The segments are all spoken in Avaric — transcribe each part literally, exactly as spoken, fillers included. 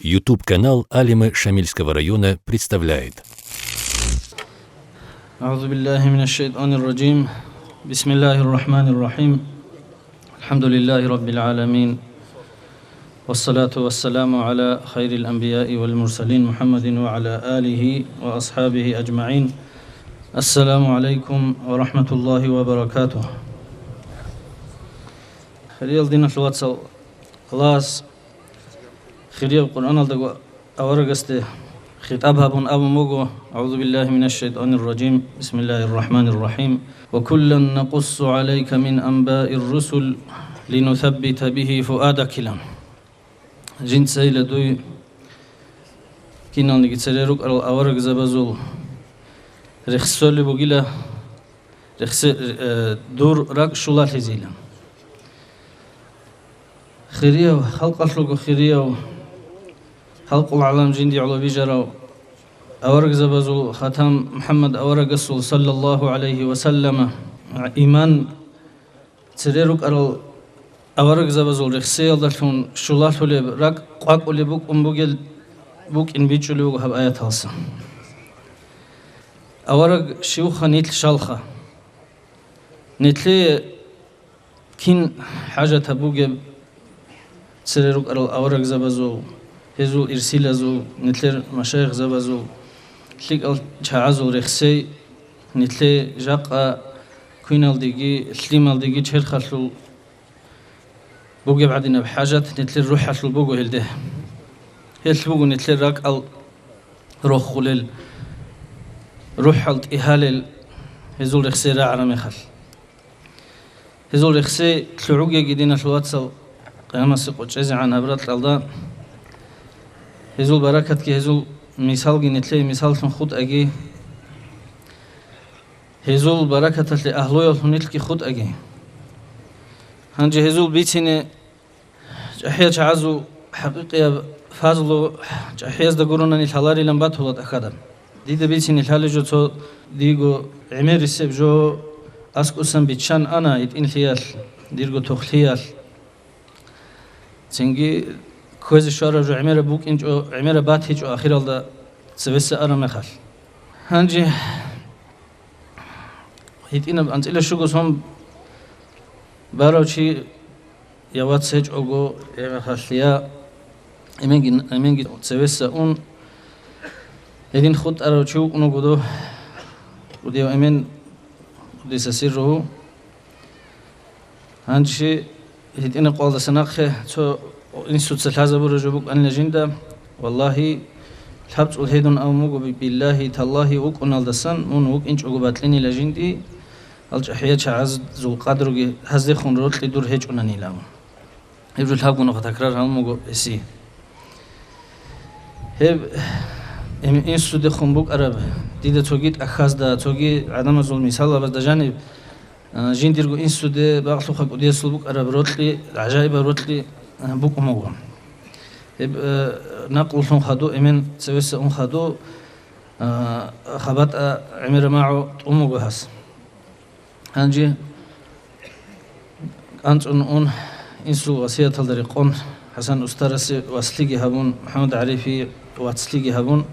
YouTube-канал Алимы Шамильского района представляет. أعوذ بالله من الشيطان الرجيم. بسم الله الرحمن الرحيم. الحمد لله رب العالمين. والصلاة والسلام على خير الأنبياء والمرسلين محمد وعلى آله وأصحابه أجمعين. السلام عليكم ورحمة الله وبركاته. Хириял диналъул вацал, Аллагьас хирияб Къуръаналдаго аварагасде хитӀаб гьабун абун буго: أعوذ بالله من الشيطان الرجيم. بسم الله الرحمن الرحيم. وكلا نقص عليك من أنباء الرسل لنثبت به فؤادك. Жинцайила дуй киналниги цере рукӀарал аварагзабазул рехсолеб бугила, рехсе-, э, дур ракӀ щулалъизейилан. Хирияв, халкъалъулго хирияв, халкъул гӀалам жинди гӀоло бижарав аварагзабазул хатам МухӀаммад аварагасул, саллаллагьу гӀалайгьи ва саллама, иман цере рукӀарал аварагзабазул рехсеялдалъун щулалъулеб ракӀ къвакӀулеб букӀун бугел, букӀин бичӀчӀулеб буго гьаб аяталса. Авараг щивха, нилъ щалха? Нилъее кин хӀажатаб бугеб цере рукӀарал аварагзабазул, гьезул ирсилазул, нилъер машайихзабазул, лъикӀал чагӀазул рехсей, нилъее жакъа квиналдеги лъималдеги черхалъул бугеб гӀадинаб хӀажат нилъер рухӀалъул буго гьелде. Гьелъ буго нилъер ракӀал рохулел, рухӀал тӀигьалел гьезул рехсей рагӀараб мехалъ. Гьезул рехсей лъугӀугеги, диналъул вацал, къиямасе къо чӀезегӀан гьаб ракьалда гьезул баракатги, гьезул мисалги нилъее мисаллъун хутӀаги, гьезул баракаталъе агьлуяллъун нилъги хутӀаги. Гьанже гьезул бицине чӀахӀиял чагӀазул хӀакъикъияб фазлу чӀахӀиязда гуронани лъаларилан батула тӀахьада. Дида бицине лъалеб жо цо диего гӀемерисеб жо аскӀосан биччан ана гьитӀинлъиялъ, дирго тохлъиялъ. Цинги кквезе щвараб жо гӀемераб букӀинчӀо, гӀемераб батичӀо ахиралда цевеса араб мехалъ. Гьанже гьитӀинаб анцӀила щуго сон барав чи я вац гьечӀого, я мехалъ я эменги, эменги цевеса ун, гьедин хутӀарав чи вукӀун вуго дов, кӀудияв эмен, къуддиса сирругьу. Гьанже гьитӀинаб къоялдаса нахъе цо инсуца лъазабураб жо букӀанила жинда. Валлагьи, лъабцӀул гьедун абун буго, би-, биллагьи, таллагьи, вукӀуналдасан мун вукӀинчӀого бакьинила жинди, ал чӀахӀиял чагӀазул къадруги гьаздехун рокьи дур гьечӀунанила абун. Гьеб жо лъабгонаха такрар гьабун буго гьесие. Гьеб ин-, инсудехун букӀараб, дида цоги тӀахьазда, цоги гӀадамазул мисалабазда жаниб, а, жиндирго инсуде багълъухъа кӀудиясул букӀараб рокьи, гӀажаибаб рокьи, а, букӀун буго. Гьеб, а, накълулъун хадув, эмен цевеса ун хадув, а, хабатӀа гӀемераб магӀу тӀун буго гьас. Гьанже анцӀун ун, инсул васияталда рекъон, ХӀасан устарасе васлъиги гьабун, МухӀаммад ГӀарифие вацлъиги гьабун,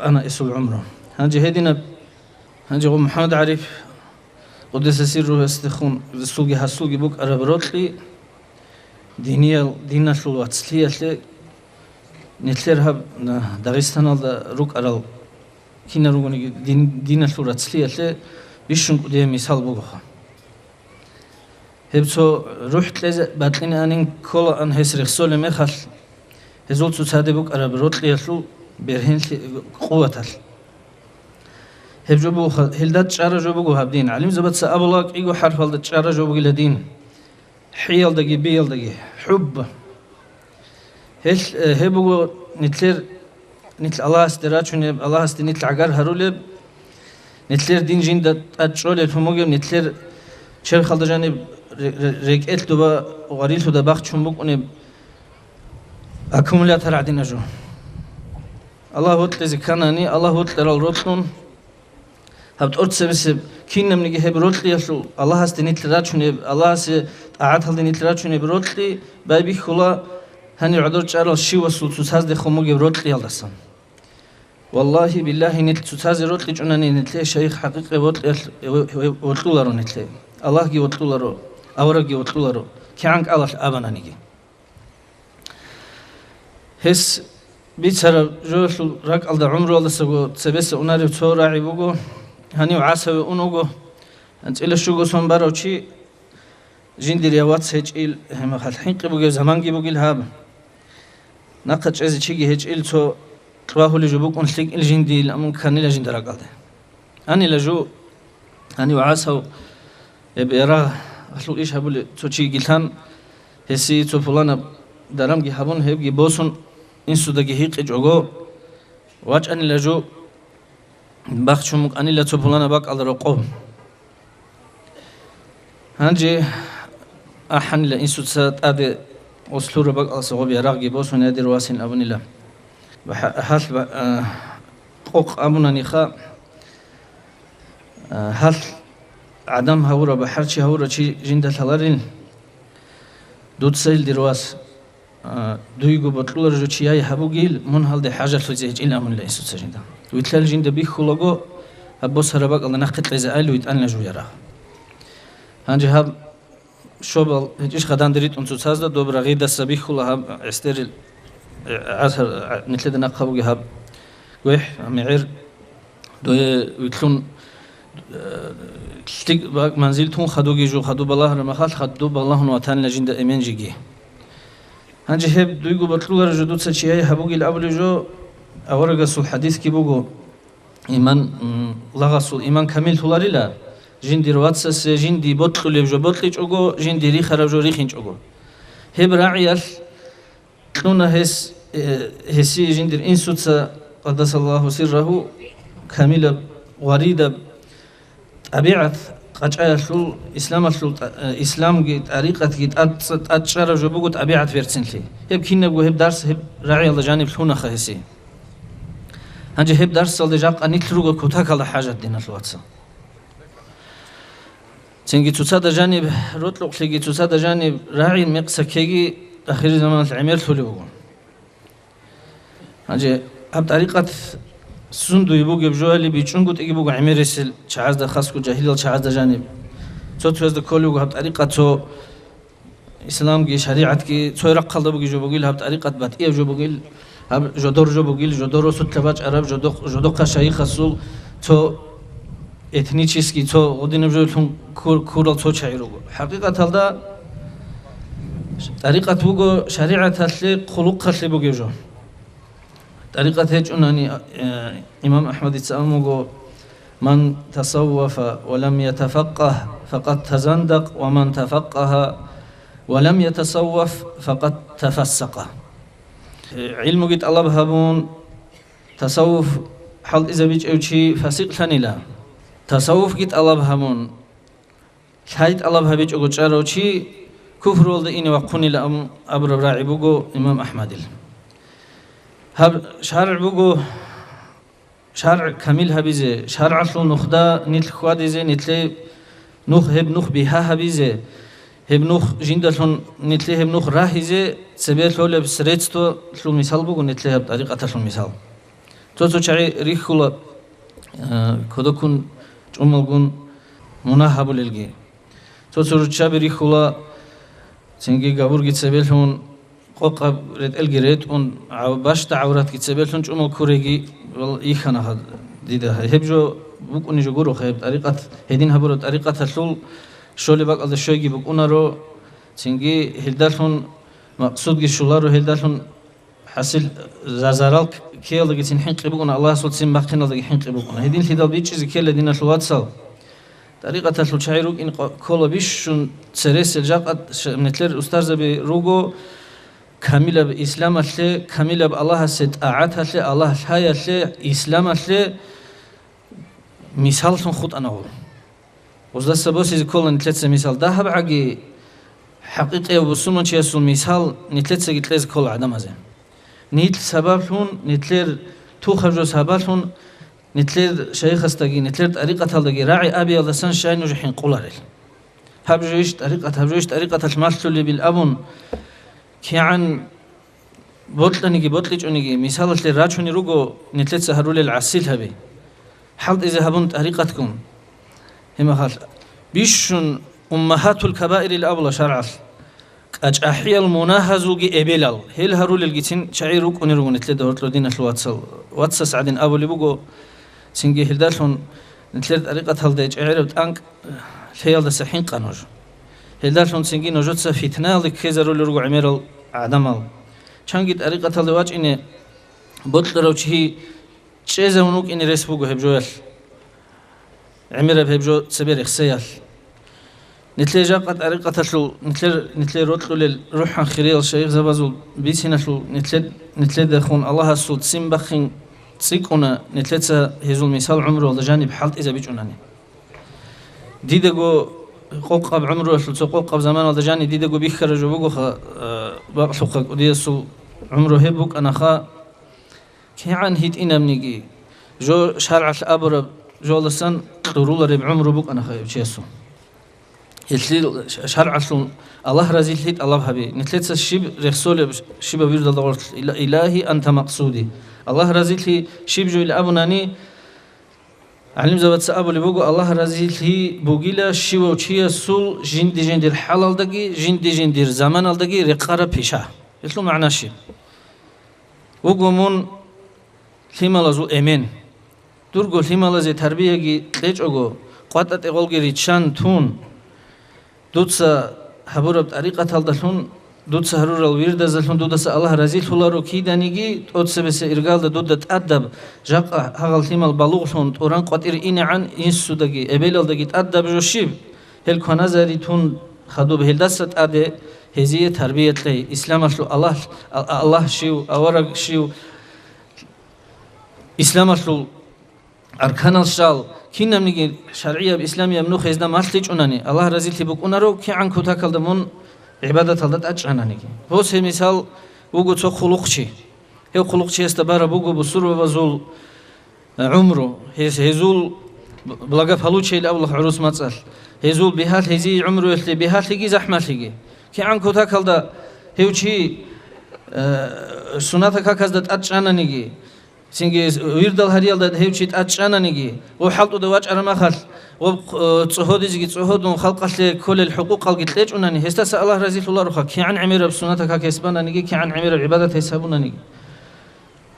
ана инсул гӀумру. Гьанже гьединаб, гьанже гъо МухӀаммад ГӀариф, къуддиса сирругьу, гьесдехун, гьесулги гьасулги букӀараб рокьи, диниял, диналъул вацлъиялъе нилъер гьаб, на, Дагъистаналда рукӀарал кинал ругониги дин, диналъул вацлъиялъе бищун кӀудияб мисал бугоха. Гьеб цо рухӀ кьезе бакьинеанин кколаан гьес рехсолеб мехалъ, гьезул цоцаде букӀараб рокьиялъул бергьенлъи, къуваталъ. Гьеб жо бугоха, гьелда чӀара жо буго гьаб дин. ГӀалимзабаца абула, кӀиго хӀарпалда чӀара жо бугила дин. ХӀиялдаги биялдаги, хӀубб. Гьелъ, э, гьеб буго нилъер, нилъ Аллагьасде рачунеб, Аллагьасде нилъ гӀагар гьарулеб, нилъер дин жинда тӀад чӀолеб лъун бугеб, нилъер черхалда жаниб ре-, ре-, рекӀелъ доба гъварилъуда бахчун букӀунеб аккумулятор гӀадина жо. Аллагь вокьизе кканани, Аллагь вокьарал рокьун, гьаб тӀоцебесеб кинабниги гьеб рокьиялъул, Аллагьасде нилъ рачунеб, Аллагьасе тӀагӀаталде нилъ рачунеб рокьи байбихьула Гьанив гӀодор чӀарал щивасул цоцазде хун бугеб рокьиялдасан. Валлагьи, биллагьи, нилъ цоцазе рокьичӀунани, нилъее шайх хӀакъикъи вокьиялъ-, вокьуларо нилъее. Аллагьги вокьуларо, аварагги вокьуларо, кигӀан кӀалалъ абананиги. Гьес бицараб жоялъул ракӀалда гӀумруялдасаго цебеса унарев цо рагӀи буго, гьанив ГӀасаве ун вуго, анцӀила щуго сон барав чи, жиндир я вац гьечӀил, гьеб мехалъ хӀинкъи бугев заманги бугил гьаб. Нахъа чӀезе чиги гьечӀил, цо кьвагьулей жо букӀун лъикӀил жиндил, амун кканила жинда ракӀалде. Анила жо, гьанив ГӀасав, гьеб ярагъ, гьалъул иш гьабулев цо чиги лъан, гьесие цо пуланаб дарамги гьабун, гьебги босун, инсудаги гьикъичӀого, вачӀанила жо, бахчун букӀанила цо пуланаб бакӀалда рокъоб. Гьанже ахӀанила инсуца тӀаде ос лъураб бакӀалдаса гъоб ярагъги босун, я дир васин абунила. Ва гьа-, гьалъ ба-, а, къокъ абунаниха, а, гьалъ гӀадам гьавурав, бахӀарчи гьавурав чи жинда лъаларил, дуца ил дир вас, а, дуйго бокьулар жо чияй гьабугил, мун гьалде хӀажалъузе гьечӀил амунила инсуца жинда. Вилълъал жинда бихьулаго, гьаб босараб бакӀалда нахъе кьезе айла витӀанила жув ярагъ. Гьанже гьаб щобал гьечӀищ хъаданде ритӀун цоцазда, доб рагъидаса бихьула гьаб гӀестер, э, гӀасар, а, нилъеда нахъа бугеб гьаб гвехӀ, мегӀер. Дое вилълъун, э, лъикӀ бакӀ манзил тун хадуги жо, хаду балагьараб мехалъ, хаду балагьун ватанила жинда эмен жеги. Гьанже гьеб дуйго бокьулареб жо дуца чияй гьабугил абулеб жо, аварагасул хадисги буго, иман, м, лагъасул иман камиллъуларила, жиндир вацасе жинди бокьулеб жо бокьичӀого, жинди рихараб жо рихинчӀого. Гьеб рагӀиялъ кьуна гьес, э, гьесие жиндир инсуца, къаддасаллагьу сиррагьу, камилаб, варидаб тӀабигӀат къачӀаялъул, исламалъул тӀа-, э, исламги тӀарикъатги тӀад-, тӀадчӀараб жо буго тӀабигӀат берцинлъи. Гьеб кинабго гьеб дарс гьеб рагӀиялда жаниб лъунаха гьесие. Гьанже гьеб дарсалде жакъа нилъ руго кутакалда хӀажат, диналъул вацал. Цинги цоцазда жаниб рокьукълъиги, цоцазда жаниб рагӀи мекъса ккеги, ахиризаманалъ гӀемерлъулеб буго. Гьанже гьаб тӀарикъат сундуе бугеб жояли бичӀчӀунгутӀиги буго гӀемерисел чагӀазда, хасго жагьилал чагӀазда жаниб. Цо-цоязда кколеб буго гьаб тӀарикъат цо исламги шаригӀатги цо рахъалда бугеб жо бугил, гьаб тӀарикъат батӀияб жо бугил, гьаб жодор жо бугил, жодор росулъа бачӀараб, жодох-, жодохъа шайихасул цо этнический, цо гъудинаб жоялъун ккур-, ккурал цо чагӀи руго. ХӀакъикъаталда тӀарикъат буго шаригӀаталъе, хъулухъалъе бугеб жо. ТӀарикъат гьечӀунани, э, имам АхӀмадица абун буго: «Ман тасаввафа ва лам ятафаккагь, факъад тазандакъ, ва ман тафаккагьа ва лам ятасавваф, факъад тафассакъа». Э, гӀилмуги тӀалаб гьабун, тасаввуф хӀалтӀизабичӀев чи фасикълъанила. Тасаввуфги тӀалаб гьабун, лъай тӀалаб гьабичӀого чӀарав чи куфруялда ине вахъунила абун абураб рагӀи буго имам АхӀмадил. Гьаб шаргӀ буго, шаргӀ камил гьабизе, шаргӀалъул нухда нилъ хьвадизе, нилъее нух, гьеб нух бигьа гьабизе, гьеб нух жиндалъун, нилъее гьеб нух рагьизе цебе лъолеб средстволъул мисал буго нилъее гьаб тӀарикъаталъул мисал. Цо-цо чагӀи рихьула, э, кодоккун чӀумалгун мунагь гьабулелги. Цо-цо руччаби рихьула, цинги габурги цебелъун, къокъаб ретӀелги ретӀун, гӀав-, бащда гӀавратги цебелъун чӀумал ккуреги, вал, йихьана гьад-, дида. Гьеб жо букӀунеб жо гуро, гьеб тӀарикъат, гьедин гьабураб тӀарикъаталъул щолеб бакӀалда щойги букӀунаро, цинги гьелдалъун макъсудги щоларо, гьелдалъун ХӀасил за-, зарал ккеялдагицин хӀинкъи букӀуна, Аллагьасул ццин бахъиналдаги хӀинкъи букӀуна. Гьединлъидал бичӀчӀизе ккела, диналъул вацал. ТӀарикъаталъул чагӀи рукӀин къо-, ккола бищун цересел. Жакъа ш-, нилъер устарзаби руго камилаб исламалъе, камилаб Аллагьасе тӀагӀаталъе, Аллагь лъаялъе, исламалъе мисаллъун хутӀана гъур. Гъуздаса босизе ккола нилъеца мисал. ДагьабгӀаги хӀакъикъияв бусурманчиясул мисал нилъецаги кьезе ккола гӀадамазе. Нилъ сабаблъун, нилъер тухаб жо сабаблъун, нилъер шайихасдаги, нилъер тӀарикъаталдаги рагӀи абиялдасан щай нуж хӀинкъуларел? Гьаб жойищ тӀарикъат, гьаб жойищ тӀарикъаталъ малъулебил абун, кигӀан Бокьаниги бокьичӀониги, мисалалъе рачунел руго нилъеца гьарулел гӀасилъаби. ХӀалтӀизе гьабун тӀарикъатгун. Гьеб мехалъ бищун уммагьатул кабаирил абула шаргӀалъ. КӀачӀахӀиял мунагьазулги эбелал, гьел гьарулелгицин чагӀи рукӀунел руго нилъеда гьоркьор, диналъул вацал. Вацас гӀадин абулеб буго, цинги гьелдалъун нилъер тӀарикъаталда чӀегӀераб тӀанкӀ лъеялдаса хӀинкъа нуж. Гьелдалъун цинги нужеца фитнаялде ккезарулел руго гӀемерал гӀадамал. Чанги тӀарикъаталде вачӀине бокьарав чи чӀезавун вукӀине рес буго гьеб жоялъ, гӀемераб гьеб жо цебе рехсеялъ. Нилъер жакъа тӀарикъаталъул, нилъер, нилъер рокьулел рухӀан хириял шайихзабазул бициналъул нилъер, нилъедехун Аллагьасул ццин бахъин цӀикӀкӀуна, нилъеца гьезул мисал гӀумруялда жаниб хӀалтӀизабичӀунани. Дидаго къокъаб гӀумруялъул цо къокъаб заманалда жаниб дидаго бихьараб жо бугоха, э, бакълъухъа кӀудиясул гӀумру гьеб букӀанаха. КигӀан гьитӀинабниги, жо шаргӀалъ абураб жоласан кьурулареб гӀумру букӀанаха гьев чиясул. Гьелъил шаргӀалъул Аллагь разилъи тӀалаб гьабе. Нилъеца щиб рехсолеб, щибаб вирдалда гъорлъ, ила-, «Илагьи, анта макъсуди». Аллагь разилъи щиб жойил абунани, гӀалимзабаца абулеб буго, Аллагь разилъи бугила щивав чиясул жинди-жиндир хӀалалдаги, жинди-жиндир заманалдаги рекъараб пиша. Гьелъул магӀна щиб? Вуго мун лъималазул эмен. Дурго лъималазе тарбияги кьечӀого, къватӀа-тӀегъолги риччан тун, дуца гьабураб тӀарикъаталдалъун, дуца гьарурал вирдазалъун дудаса Аллагь разилъуларо киданиги, тӀоцебесеб иргалда дуда тӀадаб жакъа гьагъал лъимал балугълъун тӀуран къватӀир инегӀан инсудаги эбелалдаги тӀадаб жо щиб? Гьел кваназари тун хадуб, гьелдаса тӀаде гьезие тарбия кьей, исламалъул Аллагь, Аллагь щив, авараг щив, исламалъул арканал щал, кинабниги шаргӀияб исламияб нух гьезда малъичӀунани, Аллагь разилъи букӀунаро, кигӀан кутакалда мун гӀибадаталда тӀадчӀананиги. Гьес гьеб мисал вуго цо хъулухъчи. Гьев хъулухъчиясда бараб буго бусурбабазул гӀумру, гьез-, гьезул благополучиеги абула гӀурус мацӀалъ, гьезул бигьалъ-, гьезие гӀумруялъе бигьалъиги захӀмалъиги. КигӀан кутакалда гьев чи, э, суннатал каказда тӀадчӀананиги, цинги вирдал гьариялда гьев чи тӀадчӀананиги, ва хӀалтӀуда вачӀараб махалъ, ва, э, цӀогьодизеги цӀогьодун халкъалъе кколел хӀукъукъалги кьечӀунани, гьесдаса Аллагь разилъулароха, кигӀан гӀемераб суннатал как гьес бананиги, кигӀан гӀемераб гӀибадат гьес гьабунаниги.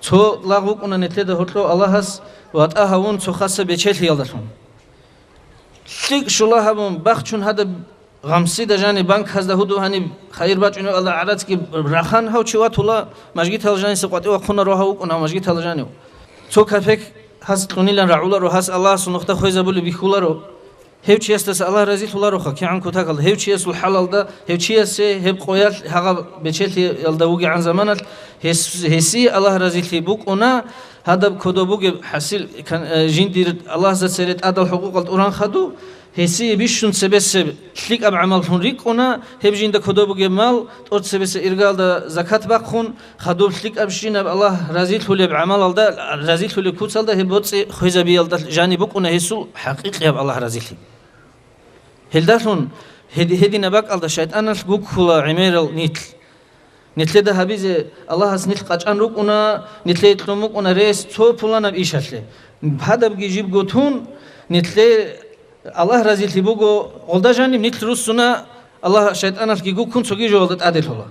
Цо лагъ вукӀуна нилъеда гьоркьов Аллагьас, ватӀа гьавун цо хасаб бечелъиялдалъун. ЛъикӀ щула гьабун, бахчун гьадаб гъамсида жаниб банказда гьудул гьаниб хайир бачӀунев Аллагь гӀарацги рахан гьав чи ватула, мажгитал жаниса къватӀив вахъунаро гьав вукӀун гьав мажгитал жанив. Цо капек гьас кьунилан рагӀуларо, гьас Аллагьасул нухда хвезабулеб бихьуларо. Гьев чиясдаса Аллагь разилъулароха, кигӀан кутакалда, гьев чиясул хӀалалда, гьев чиясе гьеб къоялъ гьагъаб бечелъиялда вугегӀан заманалъ гьес-, гьесие Аллагь разилъи букӀуна, гьадаб кодоб бугеб хӀасил кан-, э, жиндир Аллагьасда цере тӀадал хӀукъукъал тӀуран хаду, гьесие бищун цебесеб лъикӀаб гӀамаллъун рикӀкӀуна, гьеб жинда кодоб бугеб мал тӀоцебесеб иргалда закат бахъун, хадуб лъикӀабщинаб Аллагь разилъулеб гӀамалалда, разилъулеб куцалда гьеб боцӀи хвезабиялда жаниб букӀуна гьесул хӀакъикъияб Аллагь разилъи. Гьелдалъун гьед-, гьединаб бакӀалда шайтӀаналъ гуккула гӀемерал нилъ. Нилъеда гьабизе Аллагьас нилъ къачӀан рукӀуна, нилъее кьун букӀуна рес цо пуланаб ишалъе. Гьадабги жибго тун, нилъее Аллагь разилъи буго, гъолда жаниб нилъ руссуна, Аллагь шайтӀаналъги гуккун цоги жоялда тӀаделъула.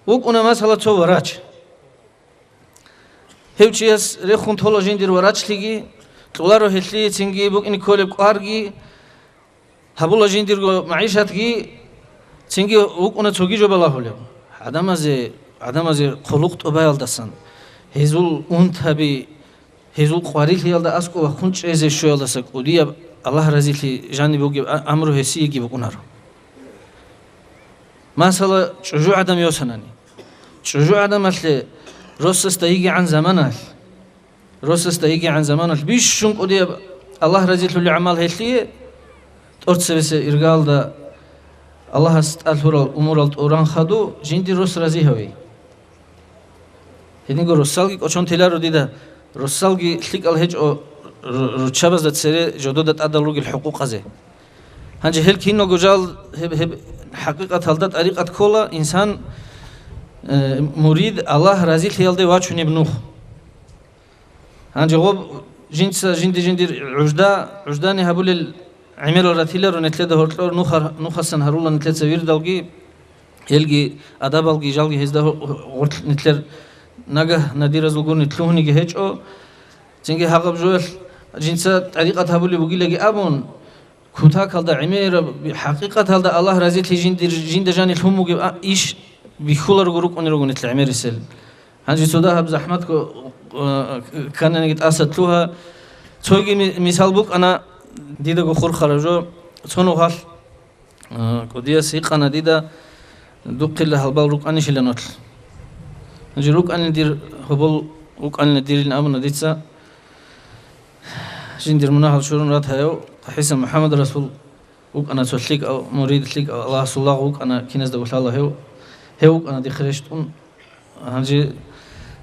ВукӀуна, масала, цо врач. Гьев чияс рехун тола жиндир врачлъиги, кьоларо гьелъие цинги букӀине кколеб кӀварги, гьабула жиндирго магӀишатги, цинги вукӀуна цоги жо балагьулев. ГӀадамазе, гӀадамазе хъулухъ тӀубаялдасан, гьезул унтаби, гьезул къварилъиялда аскӀов вахъун чӀезе щоялдаса кӀудияб Аллагь разилъи жаниб бугеб а-, амру гьесиеги букӀунаро. Масала, чӀужугӀадан йосанани. ЧӀужугӀаданалъе росасда йигегӀан заманалъ, росасда йигегӀан заманалъ бищун кӀудияб Аллагь разилъулел гӀамал гьелъие, тӀоцебесеб иргалда Аллагьас тӀад лъурал умурал тӀуран хаду, жиндир рос рази гьаве. Гьединго росалги кӀочон теларо дида, росалги лъикӀал гьечӀо, ру-, руччабазда цере жодода тӀадал ругел хӀукъукъазе. Гьанже гьел киналго жал гьеб, гьеб хӀакъикъаталда тӀарикъат ккола, инсан Э, мурид Аллагь разилъиялде вачунеб нух. Гьанже гъоб жинца жинди-жиндир гӀужда, гӀуждани гьабулел гӀемерал ратиларо нилъеда гьоркьор нухар-, нухасан гьарула нилъеца вирдалги, гьелги адабалги жалги гьезда гьо-, гъорлъ нилъер нагагь надиразул гурони лъугьунеги гьечӀо. Цинги гьагъаб жоялъ жинца тӀарикъат гьабулеб бугилаги абун, кутакалда гӀемераб, хӀакъикъаталда Аллагь разилъи жиндир, жинда жанир лъун бугеб а-, иш бихьуларого рукӀунел руго нилъ гӀемерисел. Гьанже цо дагьаб захӀматго, э, ккананиги тӀаса лъугьа. Цоги ми-, мисал букӀана, дидаго хурхараб жо, цо нухалъ, э, кӀудияс гьикъана дида, духъила гьалбал рукӀанищила нолъ. Гьанже рукӀанил дир гьобол, рукӀанила дирилан абуна дица, жиндир мунагьал чурун ратаяв ХӀиса МухӀаммад Расул вукӀана цо лъикӀав мурид, лъикӀав Аллагьасул лагъ вукӀана, киназда улъала гьев. Гьев вукӀана дихъ рещтӀун. Гьанже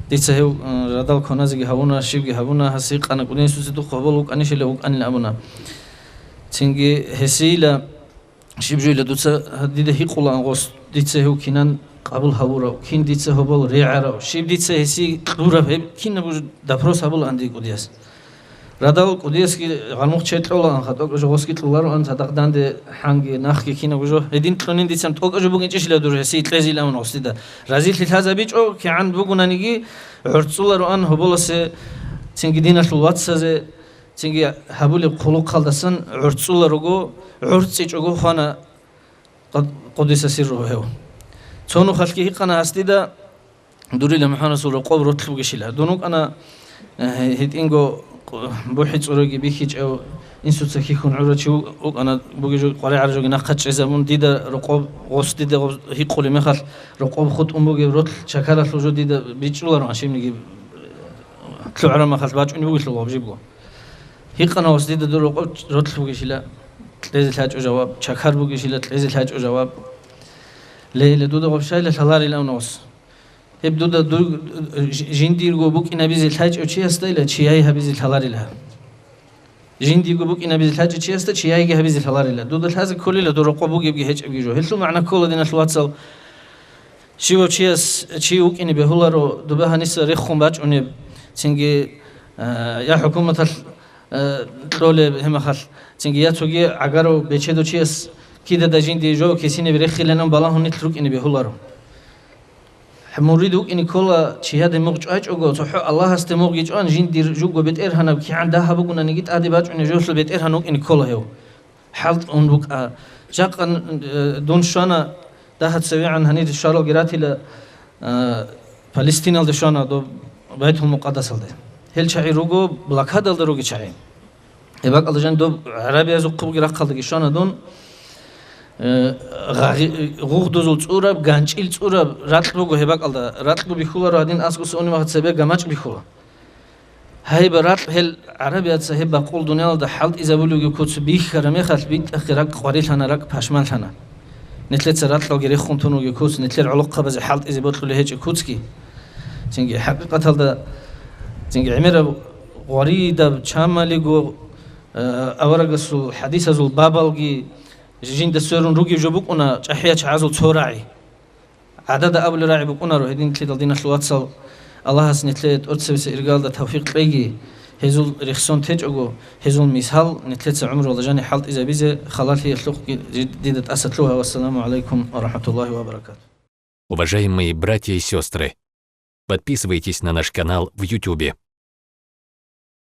дица гьев, э, радал кваназеги гьавуна, щибги гьабуна, гьас гьикъана, кӀудиясуца духъ гьобол вукӀанищила вукӀанилан абуна. Цинги гьесийила, щиб жойила дуца, дида гьикъулаан гъос, дица гьев кинан къабул гьавурав, кин дица гьобол регӀарав, щиб дица гьесие кьураб, гьеб кинабго допрос гьабулаан дие кӀудияс. Радал кӀудиясги гъалмухъ чед кьолаан, ха, тӀокӀаб жо гъосги кьолароан, цадахъ данде хӀанги нахги кинабго жо. Гьедин кьунин дицан тӀокӀаб жо бугинчӀищила дур гьесие кьезилан абун гъосида. Разилъи лъазабичӀо, кигӀан бугонаниги гӀорцӀулароан гьоболасе, цинги диналъул вацазе, цинги гьабулеб хъулухъалдасан гӀорцӀуларого, гӀорцӀичӀого хвана къад-, къудиса сирругьу гьев. Цо нухалъги гьикъана гьас дида, дурила МухӀаммадасул рокъоб ролъ бугищила. Дун вукӀана, э, гьитӀинго къ-, бухӀи цӀуроги бихьичӀев, инсуца хьихьун гӀурав чи ву-, вукӀана, бугеб жо къваригӀараб жоги нахъа чӀезабун, дида рокъоб, гъос дида гъоб гьикъулеб мехалъ, рокъоб хутӀун бугеб ролъ чакаралъул жо дида бичӀчӀулароан, щибниги лъугӀараб мехалъ бачӀунеб бугелъул гъоб жибго. Гьикъана гъос дида дур рокъоб ролъ бугищила, кьезе лъачӀо жаваб, чакар бугищила, кьезе лъачӀо жаваб. Ле, ле, дуда гъоб щайила лъаларилан гъос. Гьеб дуда дур-, ж-, жиндирго букӀинабизе лъачӀев чиясдайила чияй гьабизе лъаларила. Жиндирго букӀинабизе лъачӀев чиясда чияйги гьабизе лъаларила. Дуда лъазе кколила дур рокъоб бугебги гьечӀебги жо. Гьелъул магӀна ккола, диналъул вацал, щивав чияс чи вукӀине бегьуларо, доба гьаниса рехун бачӀунеб, цинги, э, я хӀукуматалъ, э, кьолеб гьемахалъ, цинги я цоги гӀагарав бечедав чияс кидадай жиндие жо кисинаб рехиланан балагьун нилъ рукӀине бегьуларо. Мурид вукӀине ккола, чияде мугъ чӀвачӀого, цохӀо Аллагьасде мугъги чӀван, жиндир жуго бетӀергьанаб кигӀан дагьаб бугонаниги тӀаде бачӀунеб жоялъул бетӀергьан вукӀине ккола гьев. ХӀалтӀун букӀа. Жакъа, э, дун щвана, дагьа цевегӀан гьанир щваралги ратила, э, Палестиналде щвана, доб Байтул-Мукъадасалде. Гьел чагӀи руго блокадалда руги чагӀи. Гьеб бакӀалда жан доб гӀарабиязухъубги рахъалдаги щвана дун, э, гъагъи-, гъугъдузул цӀураб, ганчӀил цӀураб ракь буго гьеб бакӀалда. Ракьго бихьуларо гьадин, асгуса унеб мехалъ цебе гамачӀ бихьула. Гьайба ракь гьел гӀарабияца гьеб бакъул дуниялалда хӀалтӀизабулевги куц бихьараб мехалъ, битӀахъе ракь къварилъана, ракь пашманлъана. Нилъеца ракьалги рехун тун вугев куц, нилъер гӀолохъабазе хӀалтӀизе бокьулев гьечӀеб куцги. Цинги хӀакъикъаталда, цинги гӀемераб гъваридаб чамалиго, э, аварагасул хӀадисазул бабалги, жинда сверун ругев жо букӀуна чӀахӀиял чагӀазул цо рагӀи. ГӀадада абулел рагӀи букӀунаро гьединлъидал, диналъул вацал, Аллагьас нилъее тӀоцебесеб иргалда тавфикъ кьеги, гьезул рехсон течӀого, гьезул мисал нилъеца гӀумруялда жаниб хӀалтӀизабизе, халалъиялъухъги дида тӀаса лъугьа. Вассаламу гӀалайкум ва рахӀматуллагьи ва баракатугь. Уважаемые братья и сестры, подписывайтесь на наш канал в Ютубе.